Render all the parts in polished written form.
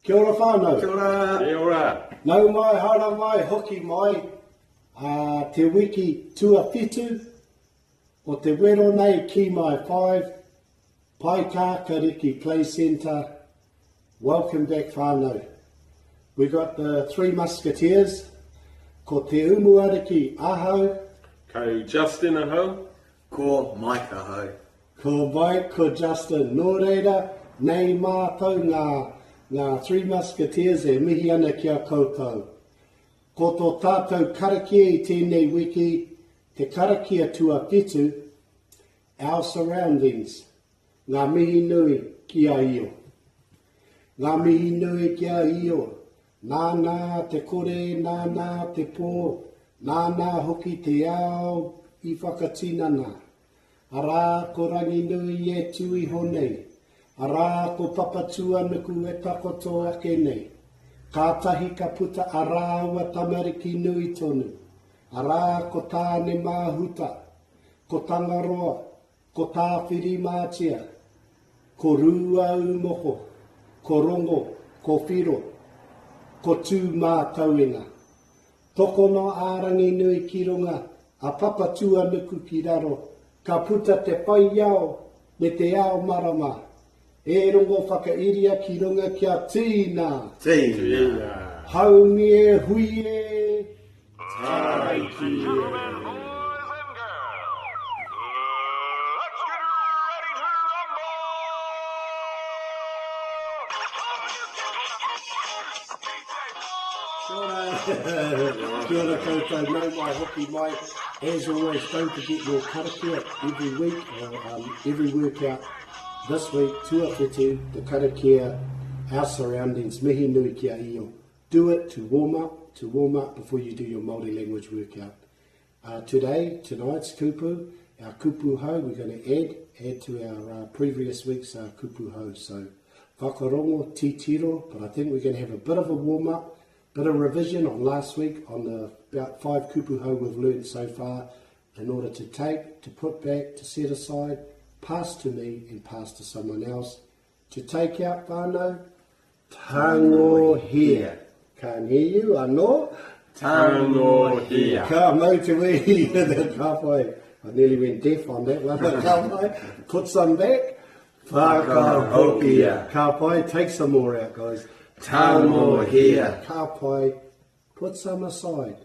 Kia ora whānau. Kia ora. Kia ora. Nau mai, haere mai, hoki mai, a te wiki tuawhitu o te wero nei ki my 5, Paekākāriki Playcentre. Welcome back whānau. We got the three musketeers. Ko Te Umuariki ahau. Ko Justin ahau. Ko Mike ahau. Ko Mike, ko Justin. Nō reira, nei mātou ngā, ngā Three Musketeers e mihi ana ki a koutou. Ko tō tātou karakia i tēnei wiki, te karakia tuawhitu, Our Surroundings, Ngā mihi nui ki a Io. Ngā mihi nui ki a Io, nāna te kore, nāna te pō, nāna hoki te ao i whakatinana. Arā ko Ranginui e tū iho nei, arā ko Papatūānuku e takoto ake nei. Kātahi ka puta a rāua tamariki nui tonu, arā ko Tānemāhuta, ko Tangaroa, ko Tāwhirimātea, ko Rūaumoko, ko Rongo, ko Whiro, ko Tūmātauenga. Tokona a Ranginui ki runga, a Papatūānuku ki raro, ka puta te whai ao me te ao marama. E Rongo whakairia ki runga kia tīna! Tīna! Haumi e hui e! Tāiki e! Kia ora. Kia ora koutou, nau mai hoki mai. As always, don't forget your karakia every week, or um, every workout this week, tuawhitu, the karakia, our surroundings, mihi nui ki a Io. Do it to warm up, to warm up before you do your Māori language workout. Uh, today, tonight's kupu, our kupu hou, we're going to add, add to our uh, previous week's uh, kupu hou. So, whakarongo, titiro, but I think we're going to have a bit of a warm-up, bit of revision on last week on the about five kupu hou we've learned so far in order to take, to put back, to set aside, pass to me and pass to someone else. To take out whānau, tangohia. Can't hear you, anō. Tangohia. Ka mau te wehi, ka pai. I nearly went deaf on that one. Ka pai. Put some back. Whakahokia. Ka pai, take some more out, guys. Tangohia. Ka pai, put some aside.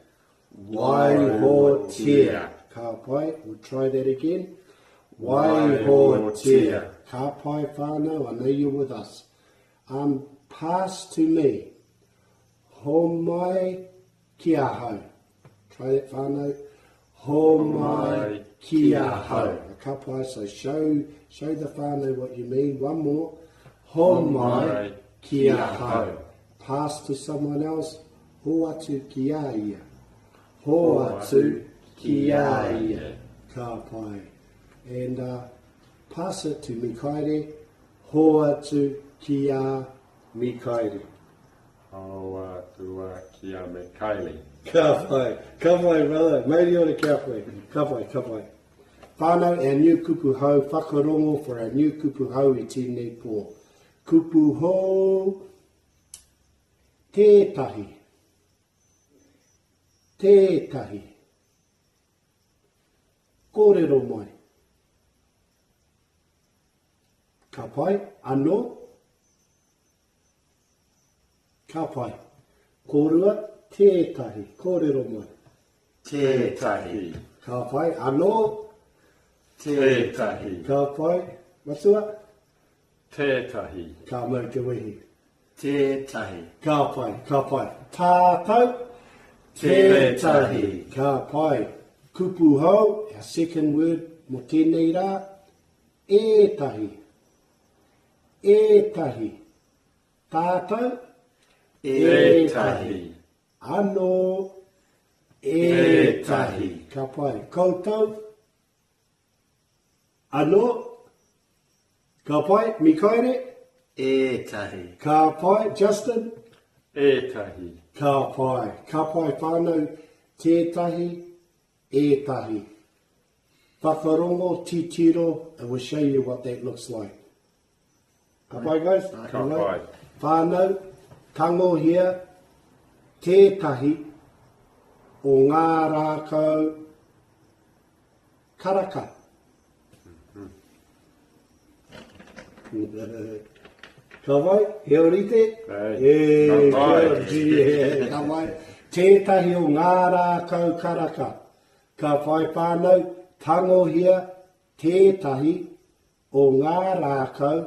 Waihotia. Ka pai, we'll try that again. Waihotia. Ka pai whānau, I know you're with us. Um, pass to me. Homai ki ahau. Try that whānau. Homai ki ahau. Ka pai, so show, show the whānau what you mean. One more. Homai ki ahau. Pass to someone else. Hoatu ki a ia. Hoatu ki a ia. Ka pai. And uh, pass it to Mikaere. Hoatu ki a Mikaere. Hoatu ki a Mikaere. Ka pai. Ka pai, brother. Mauri ora kia koe. Ka pai, ka pai. Whānau, our new kupu hou, whakarongo for our new kupu hou i tēnei pō. Kupu hou, Tētahi. Tētahi. Kōrero mai. Ka pai, anō. Ka pai. Kōrua, tētahi. Kōrero mai. Tētahi. Ka pai, anō. Tētahi. Ka pai, matua. Tētahi. Ka mau te wehi. Tētahi. Ka pai, ka pai. Tātou. Tētahi. Ka pai. Kupu hou, our second word mō tēnei rā, ētahi. Ētahi. Tātou. Ētahi. Anō. Ētahi. Ka pai. Koutou. Anō. Ka pai, Mikaere? Ētahi. Ka pai, Justin? Ētahi. Ka pai. Ka pai whānau, tētahi, ētahi. Whakarongo, titiro, and we'll show you what that looks like. Ka pai, guys? Ka pai. Whānau? Tangohia tētahi o ngā rākau karaka. Ka wai, he orite? Hey. Ka pai. Ka wai. Tētahi o ngā rākau karaka. Ka whai whānau, tangohia tētahi o ngā rākau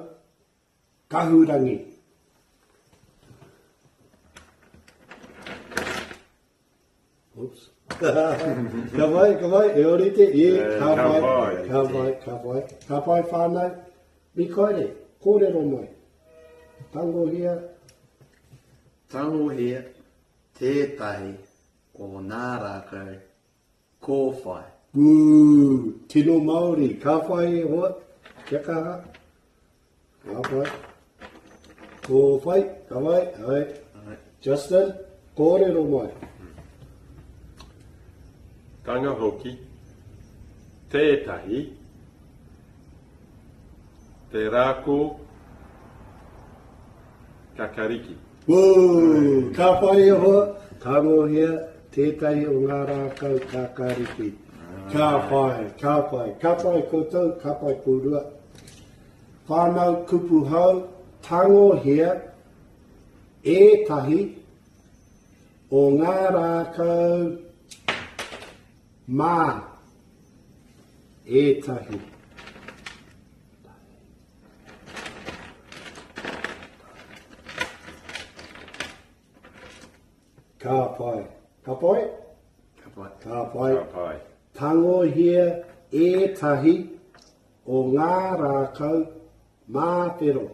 kahurangi. Oops. ka pai, ka pai, e orite, e, ka pai, ka pai, ka pai, ka pai whānau. Mikaere, kōrero mai. Tangohia. Tangohia tētahi o nā rākau kōwhai. Woo, tino Māori, ka whai e hoa, kia kaha. Ka whai. Kōwhai, ka whai, ai. Justin, kōrero mai. Tanga hoki, tētahi, te rākō kakariki. Woo! Ka whai e hoa, tangohia tētahi o ngā rākau kākāriki. Ka whai, ka whai, ka whai koutou, ka whai kōrua. Whānau kupu hou, tangohia ētahi o ngā rākau mā ētahi. Ka pai. Ka pai? Ka pai. Ka pai. Ka pai. Tangohia ētahi o ngā rākau māwhero.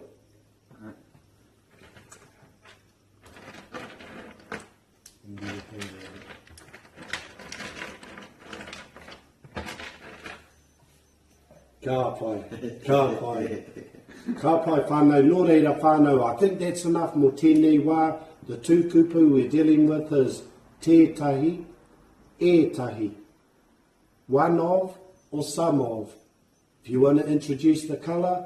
Ka pai, ka pai. Ka pai whānau, nō reira whānau, I think that's enough mō tēnei wā. The two kupu we're dealing with is tētahi, ētahi. One of or some of. If you want to introduce the colour,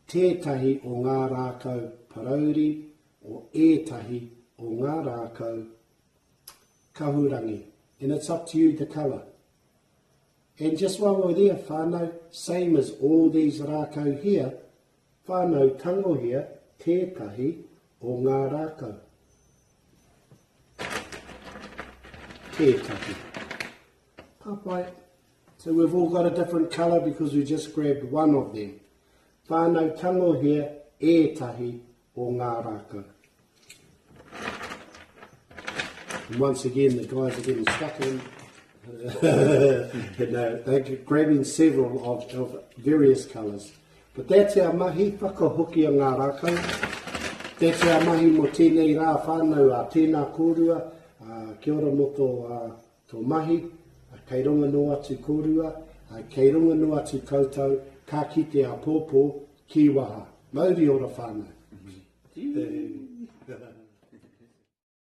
tētahi o ngā rākau parauri o ētahi o ngā rākau kahurangi. And it's up to you the colour. And just while we're there, whānau, same as all these rākau here, whānau tangohia tētahi o ngā rākau. Tētahi. Ka pai. So we've all got a different colour because we just grabbed one of them. Whānau tangohia ētahi o ngā rākau. And once again, the guys are getting stuck in. and they're grabbing several of, of various colours. But that's our mahi, whakahoki a ngā rākau. That's our mahi mō tēnei rā whānau, a tēnā kōrua, a, kia ora mō tō, a, tō mahi, a, kei runga noa atu kōrua, a, kei runga noa atu koutou, ka kite a pōpō, ki waha. Mauri ora whānau. Mm -hmm.